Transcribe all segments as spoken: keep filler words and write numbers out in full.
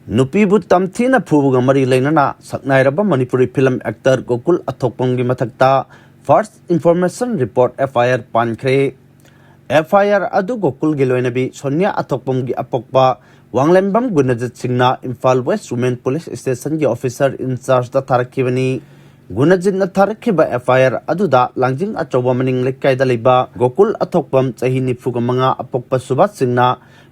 ꯅꯨꯄꯤꯕꯨ ꯇꯝꯊꯤꯅ ꯐꯨꯕꯒ ꯃꯔꯤ ꯂꯩꯅꯅ ꯁꯛꯅꯥꯏꯔꯕ ꯃꯅꯤꯄꯨꯔꯤ film actor ꯒꯣꯀꯨꯜ ꯑꯊꯣꯛꯄꯝꯒꯤ ꯃꯊꯛꯇ First Information Report F I R ꯄꯥꯟꯈ꯭ꯔꯦ꯫ F I R ꯑꯗꯨ ꯒꯣꯀꯨꯜꯒꯤ ꯂꯣꯏꯅꯕꯤ ꯁꯣꯅꯤꯌꯥ ꯑꯊꯣꯛꯄꯝꯒꯤ ꯑꯄꯣꯛꯄ ꯋꯥꯡꯂꯦꯝꯕꯝ ꯒꯨꯅꯖꯤꯠ ꯁꯤꯡꯅ Imphal West Women Police Station ꯒꯤ officer in charge the ꯊꯥꯔꯛꯈꯤꯕꯅꯤ꯫ ꯒꯨꯅꯖꯤꯠꯅ ꯊꯥꯔꯛꯈꯤꯕ F I R ꯑꯗꯨꯗ ꯂꯥꯡꯖꯤꯡ ꯑꯆꯧꯕ ꯃꯅꯤꯡ ꯂꯩꯀꯥꯏꯗ ꯂꯩꯕ ꯒꯣꯀꯨꯜ ꯑꯊꯣꯛꯄꯝ, ꯆꯍꯤ ꯅꯤꯐꯨꯒ ꯃꯉꯥ, ꯑꯄꯣꯛꯄ ꯁꯨꯕꯥꯁ ꯁꯤꯡꯅ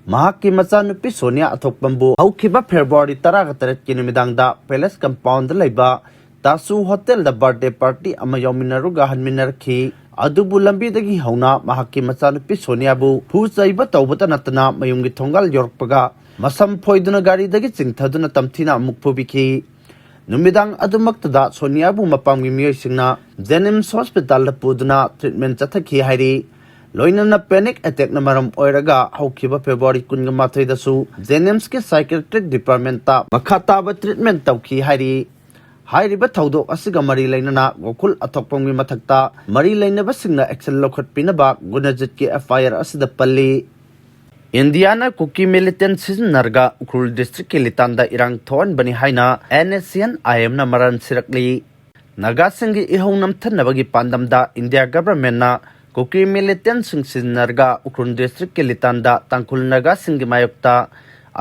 ꯃꯍꯥꯛꯀꯤ ꯃꯆꯥꯅꯨꯄꯤ ꯁꯣꯅꯤꯌꯥ ꯑꯊꯣꯛꯄꯝꯕꯨ ꯍꯧꯈꯤꯕ February ꯇꯔꯥꯒ ꯇꯔꯦꯠꯀꯤ ꯅꯨꯃꯤꯗꯥꯡꯗ Palace compound ꯗ ꯂꯩꯕ ꯇꯥꯁꯨ Hotel ꯗ birthday party ꯑꯃ ꯌꯥꯎꯃꯤꯟꯅꯔꯨꯒ ꯍꯟꯃꯤꯟꯅꯔꯛꯈꯤ꯫ ꯑꯗꯨꯕꯨ ꯂꯝꯕꯤꯗꯒꯤ ꯍꯧꯅ ꯃꯍꯥꯛꯀꯤ ꯃꯆꯥꯅꯨꯄꯤ ꯁꯣꯅꯤꯌꯥꯕꯨ ꯐꯨ ꯆꯩꯕ ꯇꯧꯕꯇ ꯅꯠꯇꯅ ꯃꯌꯨꯝꯒꯤ ꯊꯣꯡꯒꯥꯜ ꯌꯧꯔꯛꯄꯒ ꯃꯁꯝ ꯐꯣꯏꯗꯨꯅ ꯒꯥꯔꯤꯗꯒꯤ ꯆꯤꯡꯊꯗꯨꯅ ꯇꯝꯊꯤꯅ ꯑꯃꯨꯛ ꯐꯨꯕꯤꯈꯤ꯫ ꯅꯨꯃꯤꯗꯥꯡ ꯑꯗꯨꯃꯛꯇꯗ ꯁꯣꯅꯤꯌꯥꯕꯨ ꯃꯄꯥꯝꯒꯤ ꯃꯤꯑꯣꯏꯁꯤꯡꯅ JNIMS hospital ꯗ ꯄꯨꯗꯨꯅ treatment ꯆꯠꯊꯈꯤ ꯍꯥꯏꯔꯤ꯫ ꯂꯣꯏꯅꯅ panic attack ꯅ ꯃꯔꯝ ꯑꯣꯏꯔꯒ ꯍꯧꯈꯤꯕ February ꯀꯨꯟꯒ ꯃꯥꯊꯣꯏꯗꯁꯨ JNIMS ꯀꯤ psychiatric department ꯇ ꯃꯈꯥ ꯇꯥꯕ treatment ꯇꯧꯈꯤ ꯍꯥꯏꯔꯤ꯫ ꯍꯥꯏꯔꯤꯕ ꯊꯧꯗꯣꯛ ꯑꯁꯤꯒ ꯃꯔꯤ ꯂꯩꯅꯅ ꯒꯣꯀꯨꯜ ꯑꯊꯣꯛꯄꯝꯒꯤ ꯃꯊꯛꯇ ꯃꯔꯤ ꯂꯩꯅꯕꯁꯤꯡꯅ action ꯂꯧꯈꯠꯄꯤꯅꯕ ꯒꯨꯅꯖꯤꯠꯀꯤ F I R ꯑꯁꯤꯗ ꯄꯜꯂꯤ꯫ ꯏꯟꯗꯤꯌꯥꯅ ꯀꯨꯀꯤ militant ꯁꯤꯖꯤꯟꯅꯔꯒ ꯎꯈ꯭ꯔꯨꯜ district ꯀꯤ ꯂꯤꯇꯥꯟꯗ ꯏꯔꯥꯡ ꯊꯣꯛꯍꯟꯕꯅꯤ ꯍꯥꯏꯅ NSCN IM ꯅ ꯃꯔꯥꯜ ꯁꯤꯔꯛꯂꯤ꯫ ꯅꯥꯒꯥꯁꯤꯡꯒꯤ ꯏꯍꯧ ꯅꯝꯊꯅꯕꯒꯤ ꯄꯥꯟꯗꯝꯗ ꯏꯟꯗꯤꯌꯥ government ꯅ ꯀꯨꯀꯤ militant ꯁꯤꯡ ꯁꯤꯖꯤꯟꯅꯔꯒ ꯎꯈ꯭ꯔꯨꯜ district ꯀꯤ ꯂꯤꯇꯥꯟꯗ ꯇꯥꯡꯈꯨꯜ ꯅꯥꯒꯥꯁꯤꯡꯒꯤ ꯃꯥꯌꯣꯛꯇ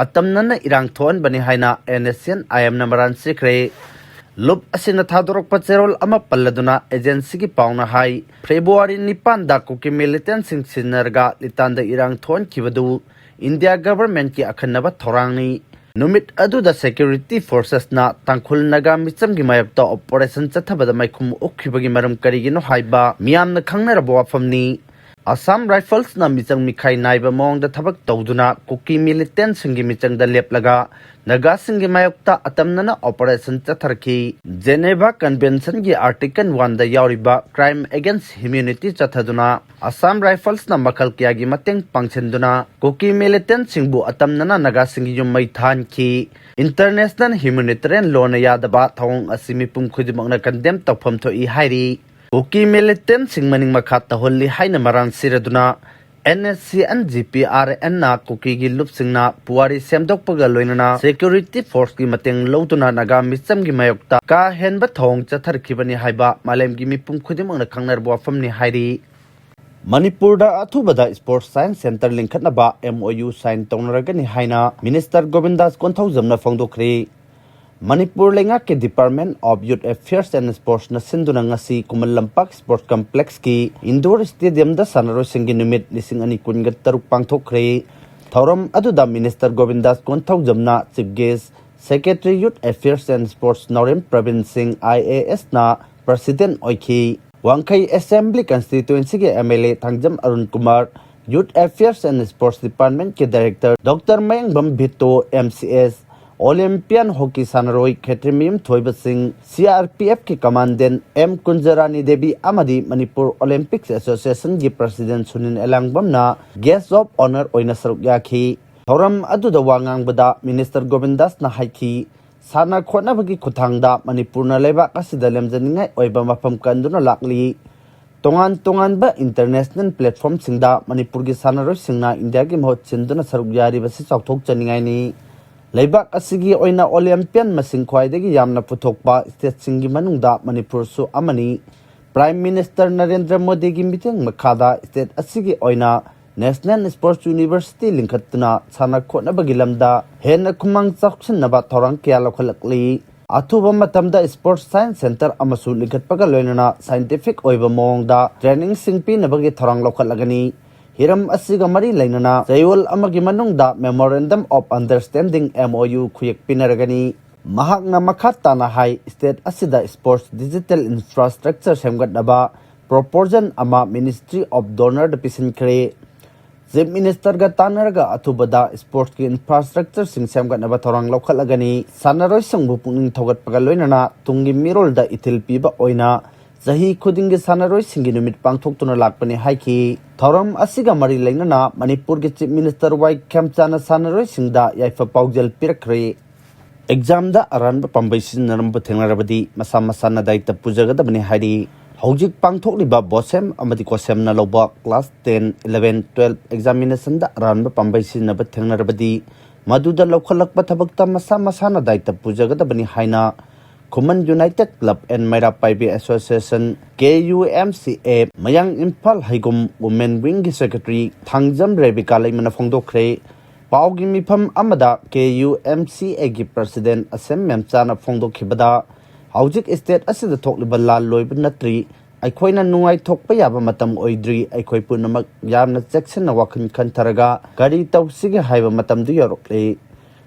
ꯑꯇꯝꯅꯅ ꯏꯔꯥꯡ ꯊꯣꯛꯍꯟꯕꯅꯤ ꯍꯥꯏꯅ NSCN IM ꯅ ꯃꯔꯥꯜ ꯁꯤꯈ꯭ꯔꯦ꯫ ꯂꯨꯞ ꯑꯁꯤꯅ ꯊꯥꯗꯣꯔꯛꯄ ꯆꯦꯔꯣꯜ ꯑꯃ ꯄꯜꯂꯗꯨꯅ agency ꯒꯤ ꯄꯥꯎꯅ ꯍꯥꯏ, February ꯅꯤꯄꯥꯟꯗ ꯀꯨꯀꯤ militant ꯁꯤꯡ ꯁꯤꯖꯤꯟꯅꯔꯒ ꯂꯤꯇꯥꯟꯗ ꯏꯔꯥꯡ ꯊꯣꯛꯍꯟꯈꯤꯕꯗꯨ ꯏꯟꯗꯤꯌꯥ government ꯀꯤ ꯑꯈꯟꯅꯕ ꯊꯧꯔꯥꯡꯅꯤ꯫ ꯅꯨꯃꯤꯠ ꯑꯗꯨꯗ security forces ꯅ ꯇꯥꯡꯈꯨꯜ ꯅꯥꯒꯥ ꯃꯤꯆꯝꯒꯤ ꯃꯥꯌꯣꯛꯇ operation ꯆꯠꯊꯕꯗ ꯃꯥꯏꯈꯨꯝ ꯑꯣꯛꯈꯤꯕꯒꯤ ꯃꯔꯝ ꯀꯔꯤꯒꯤꯅꯣ ꯍꯥꯏꯕ ꯃꯤꯌꯥꯝꯅ ꯈꯪꯅꯔꯕ ꯋꯥꯐꯝꯅꯤ꯫ Assam Rifles ꯅ ꯃꯤꯆꯪ ꯃꯤꯈꯥꯏ ꯅꯥꯏꯕ ꯃꯑꯣꯡꯗ ꯊꯕꯛ ꯇꯧꯗꯨꯅ ꯀꯨꯀꯤ militant ꯁꯤꯡꯒꯤ ꯃꯤꯆꯪꯗ ꯂꯦꯞꯂꯒ ꯅꯥꯒꯥꯁꯤꯡꯒꯤ ꯃꯥꯌꯣꯛꯇ ꯑꯇꯝꯅꯅ operation ꯆꯠꯊꯔꯛꯈꯤ꯫ Geneva Convention ꯒꯤ Article one ꯗ ꯌꯥꯎꯔꯤꯕ crime against humanity ꯆꯠꯊꯗꯨꯅ Assam Rifles ꯅ ꯃꯈꯜ ꯀꯌꯥꯒꯤ ꯃꯇꯦꯡ ꯄꯥꯡꯁꯤꯟꯗꯨꯅ ꯀꯨꯀꯤ militant ꯁꯤꯡꯕꯨ ꯑꯇꯝꯅꯅ ꯅꯥꯒꯥꯁꯤꯡꯒꯤ ꯌꯨꯝ ꯃꯩ ꯊꯥꯍꯟꯈꯤ꯫ International humanitarian law ꯅ ꯌꯥꯗꯕ ꯊꯧꯑꯣꯡ ꯑꯁꯤ ꯃꯤꯄꯨꯝ ꯈꯨꯗꯤꯡꯃꯛꯅ condemn ꯇꯧꯐꯝ ꯊꯣꯛꯏ ꯍꯥꯏꯔꯤ꯫ ꯀꯨꯀꯤ militant ꯁꯤꯡ ꯃꯅꯤꯡ ꯃꯈꯥ ꯇꯧꯍꯜꯂꯤ ꯍꯥꯏꯅ ꯃꯔꯥꯜ ꯁꯤꯔꯗꯨꯅ NSCN GPRN ꯅ ꯀꯨꯀꯤꯒꯤ ꯂꯨꯞꯁꯤꯡꯅ ꯄꯨꯋꯥꯔꯤ ꯁꯦꯝꯗꯣꯛꯄꯒ ꯂꯣꯏꯅꯅ security force ꯀꯤ ꯃꯇꯦꯡ ꯂꯧꯗꯨꯅ ꯅꯥꯒꯥ ꯃꯤꯆꯝꯒꯤ ꯃꯥꯌꯣꯛꯇ ꯀꯥ ꯍꯦꯟꯕ ꯊꯧꯑꯣꯡ ꯆꯠꯊꯔꯛꯈꯤꯕꯅꯤ ꯍꯥꯏꯕ ꯃꯥꯂꯦꯝꯒꯤ ꯃꯤꯄꯨꯝ ꯈꯨꯗꯤꯡꯃꯛꯅ ꯈꯪꯅꯔꯕ ꯋꯥꯐꯝꯅꯤ ꯍꯥꯏꯔꯤ꯫ ꯃꯅꯤꯄꯨꯔꯗ ꯑꯊꯨꯕꯗ Sports Science Center ꯂꯤꯡꯈꯠꯅꯕ MOU sign ꯇꯧꯅꯔꯒꯅꯤ ꯍꯥꯏꯅ Minister ꯒꯣꯕꯤꯟꯗꯥꯁ ꯀꯣꯟꯊꯧꯖꯝꯅ ꯐꯣꯡꯗꯣꯛꯈ꯭ꯔꯦ꯫ ꯃꯅꯤꯄꯨꯔ ꯂꯩꯉꯥꯛꯀꯤ Department of Youth Affairs and Sports ꯅ ꯁꯤꯟꯗꯨꯅ ꯉꯁꯤ ꯈꯨꯃꯟ ꯂꯝꯄꯥꯛ Sports Complex ꯀꯤ Indoor Stadium ꯗ ꯁꯥꯟꯅꯔꯣꯏꯁꯤꯡꯒꯤ ꯅꯨꯃꯤꯠ ꯂꯤꯁꯤꯡ ꯑꯅꯤ ꯀꯨꯟꯒ ꯇꯔꯨꯛ ꯄꯥꯡꯊꯣꯛꯈ꯭ꯔꯦ꯫ ꯊꯧꯔꯝ ꯑꯗꯨꯗ Minister ꯒꯣꯕꯤꯟꯗꯥꯁ ꯀꯣꯟꯊꯧꯖꯝꯅ Chief Guest, Secretary Youth Affairs and Sports ꯅꯥꯎꯔꯦꯝ ꯄ꯭ꯔꯕꯤꯟ ꯁꯤꯡ IAS ꯅ President ꯑꯣꯏꯈꯤ꯫ ꯋꯥꯡꯈꯩ Assembly Constituency ꯒꯤ MLA Thangjam Arun Kumar, Youth Affairs and Sports Department ꯀꯤ Director Doctor ꯃꯌꯥꯡꯕꯝ ꯚꯤꯇꯣ, MCS, Olympian hockey ꯁꯥꯟꯅꯔꯣꯏ ꯈꯦꯇ꯭ꯔꯤꯃꯌꯨꯝ ꯊꯣꯏꯕ ꯁꯤꯡ, CRPF ꯀꯤ Commandant M ꯀꯨꯟꯖꯔꯥꯅꯤ ꯗꯦꯕꯤ ꯑꯃꯗꯤ Manipur Olympics Association ꯒꯤ President Sunil ꯑꯦꯂꯥꯡꯕꯝꯅ Guest of Honour ꯑꯣꯏꯅ ꯁꯔꯨꯛ ꯌꯥꯈꯤ꯫ ꯊꯧꯔꯝ ꯑꯗꯨꯗ ꯋꯥ ꯉꯥꯡꯕꯗ Minister ꯒꯣꯕꯤꯟꯗꯥꯁꯅ ꯍꯥꯏꯈꯤ, ꯁꯥꯟꯅ ꯈꯣꯠꯅꯕꯒꯤ ꯈꯨꯠꯊꯥꯡꯗ ꯃꯅꯤꯄꯨꯔꯅ ꯂꯩꯕꯥꯛ ꯑꯁꯤꯗ ꯂꯦꯝꯖꯅꯤꯡꯉꯥꯏ ꯑꯣꯏꯕ ꯃꯐꯝ ꯀꯟꯗꯨꯅ ꯂꯥꯛꯂꯤ꯫ ꯇꯣꯉꯥꯟ ꯇꯣꯉꯥꯟꯕ international platform ꯁꯤꯡꯗ ꯃꯅꯤꯄꯨꯔꯒꯤ ꯁꯥꯟꯅꯔꯣꯏꯁꯤꯡꯅ ꯏꯟꯗꯤꯌꯥꯒꯤ ꯃꯍꯨꯠ ꯁꯤꯟꯗꯨꯅ ꯁꯔꯨꯛ ꯌꯥꯔꯤꯕꯁꯤ ꯆꯥꯎꯊꯣꯛꯆꯅꯤꯡꯉꯥꯏꯅꯤ꯫ ꯂꯩꯕꯥꯛ ꯑꯁꯤꯒꯤ ꯑꯣꯏꯅ Olympian ꯃꯁꯤꯡ ꯈ꯭ꯋꯥꯏꯗꯒꯤ ꯌꯥꯝꯅ ꯄꯨꯊꯣꯛꯄ state ꯁꯤꯡꯒꯤ ꯃꯅꯨꯡꯗ ꯃꯅꯤꯄꯨꯔꯁꯨ ꯑꯃꯅꯤ꯫ Prime Minister ꯅꯔꯦꯟꯗ꯭ꯔ ꯃꯣꯗꯤꯒꯤ ꯃꯤꯠꯌꯦꯡ ꯃꯈꯥꯗ state ꯑꯁꯤꯒꯤ ꯑꯣꯏꯅ National Sports University ꯂꯤꯡꯈꯠꯇꯨꯅ ꯁꯥꯟꯅ ꯈꯣꯠꯅꯕꯒꯤ ꯂꯝꯗ ꯍꯦꯟꯅ ꯈꯨꯃꯥꯡ ꯆꯥꯎꯁꯤꯟꯅꯕ ꯊꯧꯔꯥꯡ ꯀꯌꯥ ꯂꯧꯈꯠꯂꯛꯂꯤ꯫ ꯑꯊꯨꯕ ꯃꯇꯝꯗ Sports Science Center ꯑꯃꯁꯨ ꯂꯤꯡꯈꯠꯄꯒ ꯂꯣꯏꯅꯅ scientific ꯑꯣꯏꯕ ꯃꯑꯣꯡꯗ training ꯁꯤꯡ ꯄꯤꯅꯕꯒꯤ ꯊꯧꯔꯥꯡ ꯂꯧꯈꯠꯂꯒꯅꯤ꯫ ꯍꯤꯔꯝ ꯑꯁꯤꯒ ꯃꯔꯤ ꯂꯩꯅꯅ ꯆꯌꯣꯜ ꯑꯃꯒꯤ ꯃꯅꯨꯡꯗ Memorandum of Understanding, MOU, ꯈꯨꯌꯦꯛ ꯄꯤꯅꯔꯒꯅꯤ꯫ ꯃꯍꯥꯛꯅ ꯃꯈꯥ ꯇꯥꯅ ꯍꯥꯏ, state ꯑꯁꯤꯗ sports digital infrastructure ꯁꯦꯝꯒꯠꯅꯕ proposal ꯑꯃ Ministry of DoNER the ꯄꯤꯁꯤꯟꯈ꯭ꯔꯦ꯫ Chief Minister ꯒ ꯇꯥꯟꯅꯔꯒ ꯑꯊꯨꯕꯗ sports ꯀꯤ infrastructure ꯁꯤꯡ ꯁꯦꯝꯒꯠꯅꯕ ꯊꯧꯔꯥꯡ ꯂꯧꯈꯠꯂꯒꯅꯤ꯫ ꯁꯥꯟꯅꯔꯣꯏꯁꯤꯡꯕꯨ ꯄꯨꯛꯅꯤꯡ ꯊꯧꯒꯠꯄꯒ ꯂꯣꯏꯅꯅ ꯇꯨꯡꯒꯤ ꯃꯤꯔꯣꯜꯗ ꯏꯊꯤꯜ ꯄꯤꯕ ꯑꯣꯏꯅ ꯆꯍꯤ ꯈꯨꯗꯤꯡꯒꯤ ꯁꯥꯟꯅꯔꯣꯏꯁꯤꯡꯒꯤ ꯅꯨꯃꯤꯠ ꯄꯥꯡꯊꯣꯛꯇꯨꯅ ꯂꯥꯛꯄꯅꯤ ꯍꯥꯏꯈꯤ꯫ ꯊꯧꯔꯝ ꯑꯁꯤꯒ ꯃꯔꯤ ꯂꯩꯅꯅ ꯃꯅꯤꯄꯨꯔꯒꯤ Chief Minister ꯋꯥꯏ ꯈꯦꯝꯆꯥꯅ ꯁꯥꯟꯅꯔꯣꯏꯁꯤꯡꯗ ꯌꯥꯏꯐ ꯄꯥꯎꯖꯦꯜ ꯄꯤꯔꯛꯈ꯭ꯔꯦ꯫ Exam ꯗ ꯑꯔꯥꯟꯕ ꯄꯥꯝꯕꯩ ꯁꯤꯖꯤꯟꯅꯔꯝꯕ ꯊꯦꯡꯅꯔꯕꯗꯤ ꯃꯁꯥ ꯃꯁꯥꯅ ꯗꯥꯏꯇ ꯄꯨꯖꯒꯗꯕꯅꯤ ꯍꯥꯏꯔꯤ꯫ ꯍꯧꯖꯤꯛ ꯄꯥꯡꯊꯣꯛꯂꯤꯕ ꯕꯣꯁꯦꯝ ꯑꯃꯗꯤ ꯀꯣꯁꯦꯝꯅ ꯂꯧꯕ class ten, eleven, twelve examinationꯗ ꯑꯔꯥꯟꯕ ꯄꯥꯝꯕꯩ ꯁꯤꯖꯤꯟꯅꯕ ꯊꯦꯡꯅꯔꯕꯗꯤ, ꯃꯗꯨꯗ ꯂꯧꯈꯠꯂꯛꯄ ꯊꯕꯛꯇ ꯃꯁꯥ ꯃꯁꯥꯅ ꯗꯥꯏꯇ ꯄꯨꯖꯒꯗꯕꯅꯤ ꯍꯥꯏꯅ ꯈꯨꯃꯟ United Club and ꯃꯩꯔꯥ ꯄꯥꯏꯕꯤ Association, K U M C A, ꯃꯌꯥꯡ ꯏꯝꯐꯥꯜ ꯍꯩꯒꯨꯝ Women Wingꯒꯤ Secretary ꯊꯥꯡꯖꯝ ꯔꯦꯕꯤꯀꯥ ꯂꯩꯃꯅ ꯐꯣꯡꯗꯣꯛꯈ꯭ꯔꯦ꯫ ꯄꯥꯎꯒꯤ ꯃꯤꯐꯝ ꯑꯃꯗ K U M C Aꯒꯤ President ꯑꯁꯦꯝ ꯃꯦꯝꯆꯥꯅ ꯐꯣꯡꯗꯣꯛꯈꯤꯕꯗ, ꯍꯧꯖꯤꯛ state ꯑꯁꯤꯗ ꯊꯣꯛꯂꯤꯕ ꯂꯥꯜ ꯂꯣꯏꯕ ꯅꯠꯇ꯭ꯔꯤ, ꯑꯩꯈꯣꯏꯅ ꯅꯨꯡꯉꯥꯏꯊꯣꯛꯄ ꯌꯥꯕ ꯃꯇꯝ ꯑꯣꯏꯗ꯭ꯔꯤ, ꯑꯩꯈꯣꯏ ꯄꯨꯝꯅꯃꯛ ꯌꯥꯝꯅ ꯆꯦꯛꯁꯤꯟꯅ ꯋꯥꯈꯜ ꯈꯟꯊꯔꯒ ꯒꯥꯔꯤ ꯇꯧꯁꯤꯒꯦ ꯍꯥꯏꯕ ꯃꯇꯝꯗꯨ ꯌꯧꯔꯛꯂꯦ꯫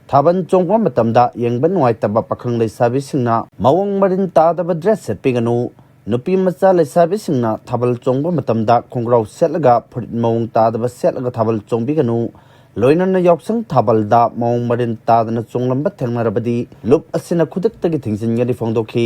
ꯊꯥꯕꯜ ꯆꯣꯡꯕ ꯃꯇꯝꯗ ꯌꯦꯡꯕ ꯅꯨꯡꯉꯥꯏꯇꯕ ꯄꯥꯈꯪ ꯂꯩꯁꯥꯕꯤꯁꯤꯡꯅ ꯃꯑꯣꯡ ꯃꯔꯤꯟ ꯇꯥꯗꯕ dress ꯁꯦꯠꯄꯤꯒꯅꯨ꯫ ꯅꯨꯄꯤ ꯃꯆꯥ ꯂꯩꯁꯥꯕꯤꯁꯤꯡꯅ ꯊꯥꯕꯜ ꯆꯣꯡꯕ ꯃꯇꯝꯗ ꯈꯣꯡꯒ꯭ꯔꯥꯎ ꯁꯦꯠꯂꯒ ꯐꯨꯔꯤꯠ ꯃꯑꯣꯡ ꯇꯥꯗꯕ ꯁꯦꯠꯂꯒ ꯊꯥꯕꯜ ꯆꯣꯡꯕꯤꯒꯅꯨ꯫ ꯂꯣꯏꯅꯅ ꯌꯥꯎꯁꯪ ꯊꯥꯕꯜꯗ ꯃꯑꯣꯡ ꯃꯔꯤꯟ ꯇꯥꯗꯅ ꯆꯣꯡꯂꯝꯕ ꯊꯦꯡꯅꯔꯕꯗꯤ ꯂꯨꯞ ꯑꯁꯤꯅ ꯈꯨꯗꯛꯇꯒꯤ ꯊꯤꯡꯖꯤꯟꯒꯅꯤ ꯐꯣꯡꯗꯣꯛꯈꯤ꯫